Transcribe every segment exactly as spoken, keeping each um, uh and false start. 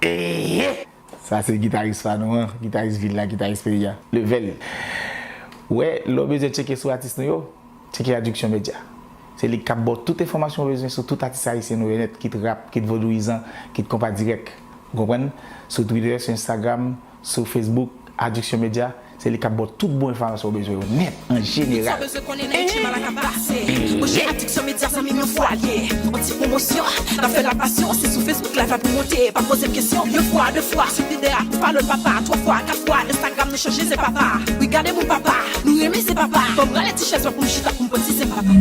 Ehe! Sa se gitaris pa nou an, gitaris vil la, gitaris peyi a. Level. Ou wè, lè w bezwen tcheke sou atis nou yo, tcheke Addiction Media. Se li k ap ba w tout enfòmasyon w bezwen sou tout atis ayisyen nou yo nèt, kit rap, kit vodouyizan, kit konpa dirèk. Ou konprann? Sou Twitter, sou Instagram, sou Facebook, Addiction Media, se li k ap ba w tout bon enfòmasyon w bezwen yo nèt, an jeneral. Sa w bezwen konnen nan H M A la k ap pase. Branche Addiction Media, zanmi m, yon fwa l ye. Yon ti pwomosyon, n ap fè l ak pasyon. Se sou Facebook Live la pou monte. Pa poze m kesyon. Yon fwa, de fwa, sou Twitter, nou pale l papa. Twa fwa, kat fwa, Instagram, nou chanje zen papa. Wi, gade moun papa, nou renmen zen papa. Ban m rale ti chèz mwen pou m chita, pou m pran ti zen papa.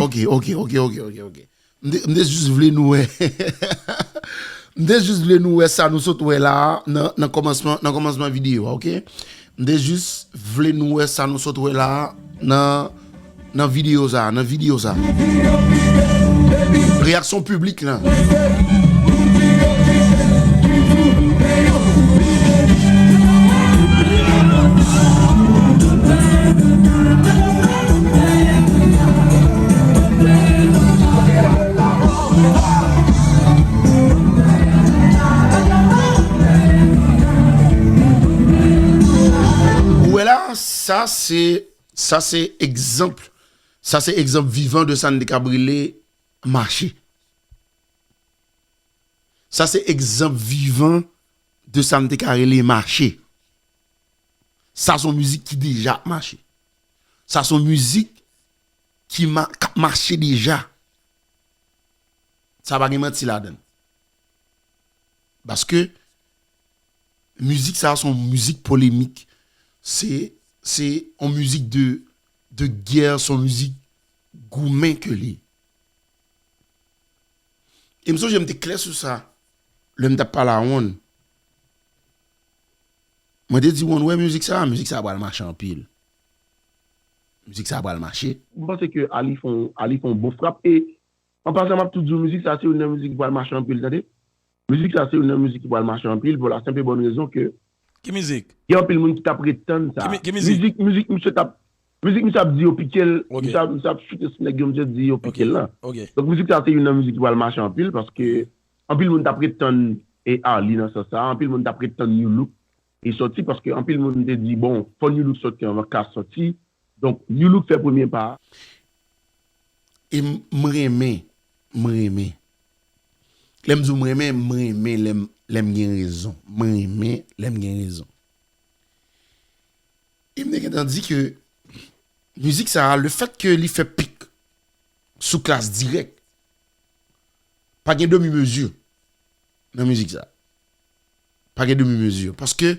Ok, ok, ok, ok, ok, ok. M te, m te jis vle nou wè. M te jis vle nou wè sa nou sot wè la a nan, nan kòmansman, nan kòmansman videyo a, ok? M te jis vle nou wè sa nou sot wè la a nan, nan videyo sa, nan videyo sa. Reyaksyon piblik lan. Ou wè la, sa se, sa se egzanp, sa se egzanp vivan de sa n te kab rele mache. Sa se egzanp vivan de sa n te ka rele mache. Sa se yon mizik ki deja ap mache. Sa se yon mizik ki ma-, k ap mache deja. Sa pa gen manti ladan l. Paske mizik sa se yon mizik polemik. Se, se yon mizik de, de gè, se yon mizik goumen ke li ye. E m sonje m te klè sou sa lè m t ap pale a Wonn. Mwen te di Wonn, wè mizik sa, mizik sa pral mache anpil. Mizik sa pral mache. M panse ke Ali fè yon, Ali fè yon bon frap. E an pasan, m ap tou di w, mizik sa se youn nan mizik ki pral mache anpil, tande. Mizik sa se youn nan mizik ki pral mache anpil pou la senp e bòn rezon ke Ki mizik? Gen anpil moun ki t ap ret tann sa. Ki mi-, ki mizik? Mizik, mizik misye t ap, mizik misye ap di yo pike l, Ok. misye ap, misye ap choute sou nèg yo, misye di yo pike l lan. Ok. Donk mizik sa se youn nan mizik ki pral mache anpil paske anpil moun t ap ret tann e Arly nan sans sa, anpil moun t ap ret tann New Look e sòti paske anpil moun te di, bon, fò New Look sòti anvan Klass sòti. Donk, New Look fè premye pa a. E m, m renmen, m renmen. Lè m di w m renmen, m renmen lè m, lè m gen rezon. M renmen lè m gen rezon. E m te gentan di ke mizik sa a, le fèt ke li fè pik sou Klass dirèk, pa gen demi mezi nan mizik sa. Pa gen demi mezi. Paske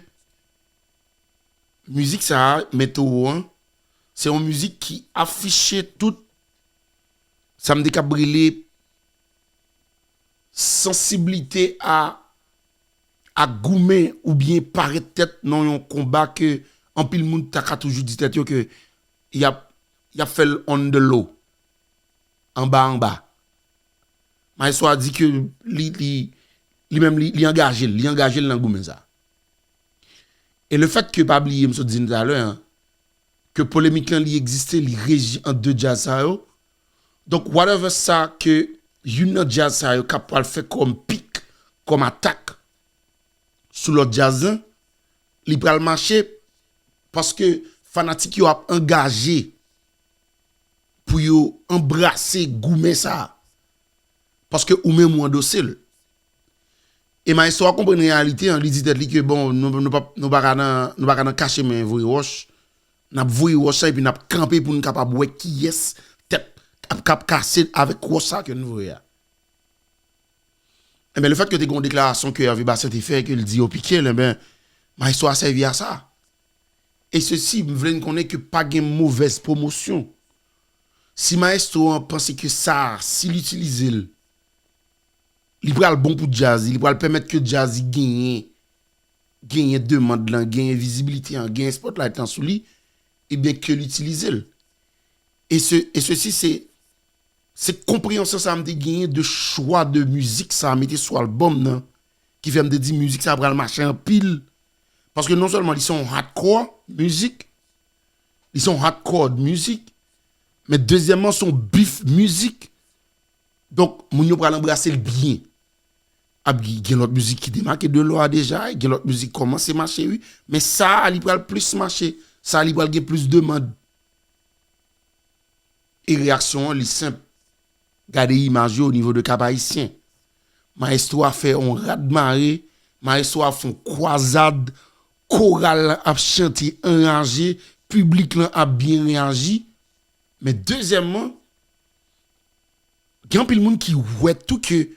mizik sa a, Meteo an, se yon mizik ki afiche tout sa m te kab rele sansiblite a, a goumen oubyen parèt tèt nan yon konba ke anpil moun ta ka toujou di tèt yo ke y ap, y ap fè l on the low. Anba anba. Maestro a di ke li, li, li menm li, li angaje l, li angaje l nan goumen sa. E le fèt ke, pa bliye, m sot di n talè an, ke polemik lan li egziste, li reji ant de djaz sa yo. Donk, whatever sa ke youn nan djaz sa yo ka pral fè kòm pik, kòm atak sou lòt djaz lan, li pral mache paske fanatik yo ap angaje pou yo anbrase goumen sa a. Paske ou menm ou andose l. E maestro a konprann reyalite an, li di tèt li ke bon, nou, nou pa, nou pa ka nan, nou pa ka nan kache men voye wòch. N ap voye wòch la epi n ap kanpe pou n kapab wè kiyès tèt ap, k ap kase avèk wòch sa ke n voye a. Enben, le fèt ke te gen yon deklarasyon ke Hervé Bastien te fè, ke l di yo pike l, enben, maestro a sèvi a sa. E sesi, m vle n konnen ke pa gen movèz pwomosyon. Si maestro an panse ke sa, si l itilize l, li pral bon pou djaz li, li pral pèmèt ke djaz li genyen, genyen demann lan, genyen vizibilite an, genyen spotlight lan sou li, ebyen ke l itilize l. E se, e sesi se, se konpreyansyon sa a m te genyen de chwa de mizik sa a mete sou albòm nan, ki fè m te di mizik sa a pral mache anpil. Paske non sèlman li se yon hardcore mizik, li se yon hardcore mizik, men dezyèmman se yon beef mizik. Donk, moun yo pral anbrase l byen. ap gen lòt mizik ki demake de lò a deja, gen lòt mizik kòmanse mache wi, men sa a li pral plis mache, sa a li pral gen plis demann. E reyaksyon an li senp. Gade imaj yo o nivo de Kap Ayisyen. Mayestwo a fè yon rad mare, mayestwo a fè yon kwazad, koral lan ap chante anraje, piblik lan ap byen reyaji. Men dezyèmman, gen anpil moun ki wè tou ke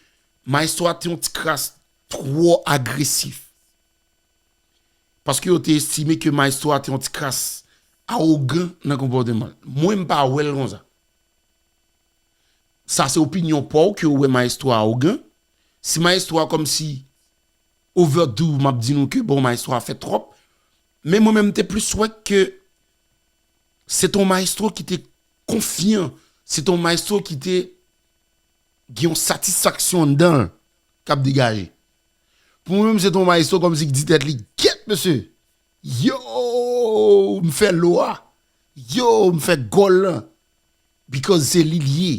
mayestwo a te yon ti kras twò agresif. Paske yo te estime ke mayestwo a te yon ti kras awogan nan konpòteman l. Mwen, m pa wè l konsa. Sa se opinyon pa w ke w wè mayestwo a awogan. Si mayestwo a kòmsi overdo, m ap di nou ke bon, mayestwo a fè twòp. Men mwen menm, m te plis wè ke se te yon mayestwo ki te konfyan, se te yon mayestwo ki te gen yon satisfaksyon anndan l k ap degaje. Pou mwen menm, se te yon mayestwo kòmsi ki di tèt li, "Gyèt, mesye! Yo, m fè lo a! Yo, m fè gòl lan!" Because se li l ye.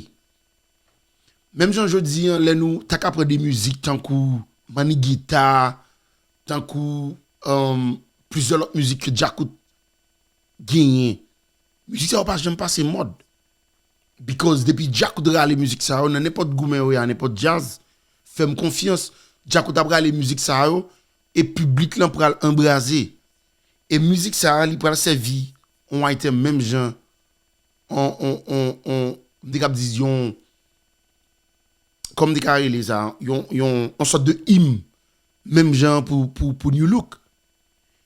Menm jan jodi an, lè nou ta ka pran de mizik tankou Manigita, tankou, um, plizyè lòt mizik ke Djakout genyen, mizik sa yo pa janm pase mòd. Because depi Djakout rale mizik sa yo, nan nenpòt goumen yo ye a, nenpòt djaz, fè m konfyans, Djakout ap rale mizik sa yo, e piblik lan pral anbraze. E mizik sa a, li pral sèvi yon item menm jan, on, on, on, on, m te kab di yon, kòman m te ka rele sa, yon, yon, yon sòt de im, menm jan pou, pou, pou Nu Look.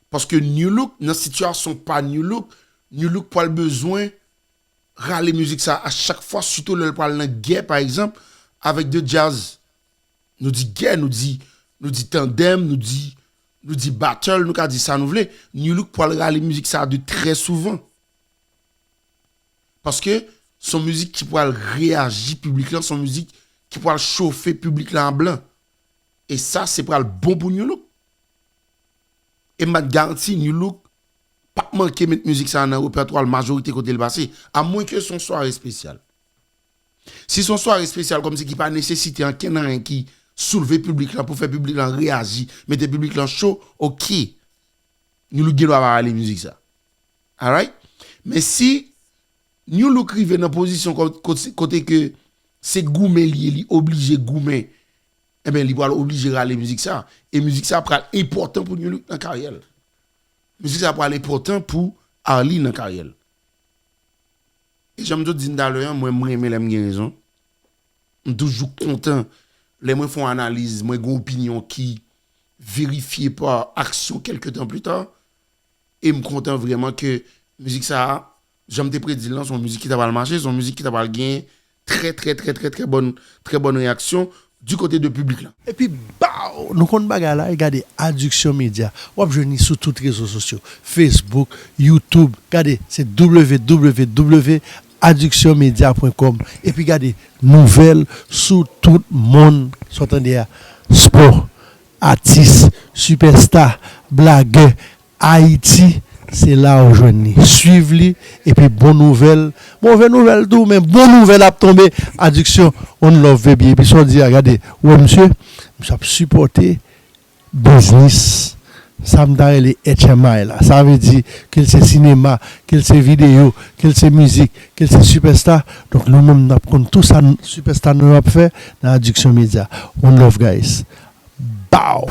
Paske Nu Look, nan sitiyasyon pa Nu Look, Nu Look pral bezwen rale mizik sa a chak fwa, sitou lè l pral nan gè, pa egzanp, avèk de djaz. Nou di gè, nou di, nou di tandèm, nou di, nou di battle, nou ka di sa nou vle. Nu Look pral rale mizik sa a de trè souvan. Paske se yon mizik ki pral reyaji piblik lan, se yon mizik ki pral chofe piblik lan a blan. E sa, se pral bon pou Nu Look. E m pa t garanti Nu Look p ap manke met mizik sa a nan repètwa l majorite kote l pase, amwenke se yon sware espesyal. Si se yon sware espesyal kòmsi ki pa nesesite ankenn anyen ki soulve piblik lan pou fè piblik lan reyaji, mete piblik lan cho, oke. Nu Look gen dwa pa rale mizik sa. Alright? Men si Nu Look rive nan pozisyon ko-, kote, kote ke se goumen li ye, li oblije goumen, enben, li pral oblije rale mizik sa. E mizik sa pral enpòtan pou Nu Look nan karyè l. Mizik sa pral enpòtan pou Arly nan karyè l. E jan m te di n talè an, mwen, m renmen lè m gen rezon. M toujou kontan lè mwen fè yon analiz, mwen gen yon opinyon ki verifye pa aksyon kèlke tan pli ta. E m kontan vrèman ke mizik sa a, jan m te predi l lan, se yon mizik ki ta pral mache, se yon mizik ki ta pral gen trè, trè, trè, trè, trè bòn, trè bòn reyaksyon du kote de piblik lan. Epi, baw! Nou konn bagay la, e gade Addiction Media. W ap jwenn li sou tout rezo sosyo. Facebook, YouTube. Gade, se w w w addiction media point com. Epi gade nouvèl sou tout mond, sa w tande a, spò, atis, sipèsta, blagè, Ayiti, se la w jwenn li. Swiv li, epi bon nouvèl, move nouvèl tou, men bon nouvèl ap tonbe. Addiction, one love, baby. Epi sa w di a, gade, ou wè misye, misye ap sipòte biznis, sa m ta rele H M I la. Sa vle di, ke l se sinema, ke l se videyo, ke l se mizik, ke l se sipèsta. Donk, nou menm, n ap konn tou sa n-, sipèsta nou yo ap fè nan Addiction Media. One love, guys. Bow!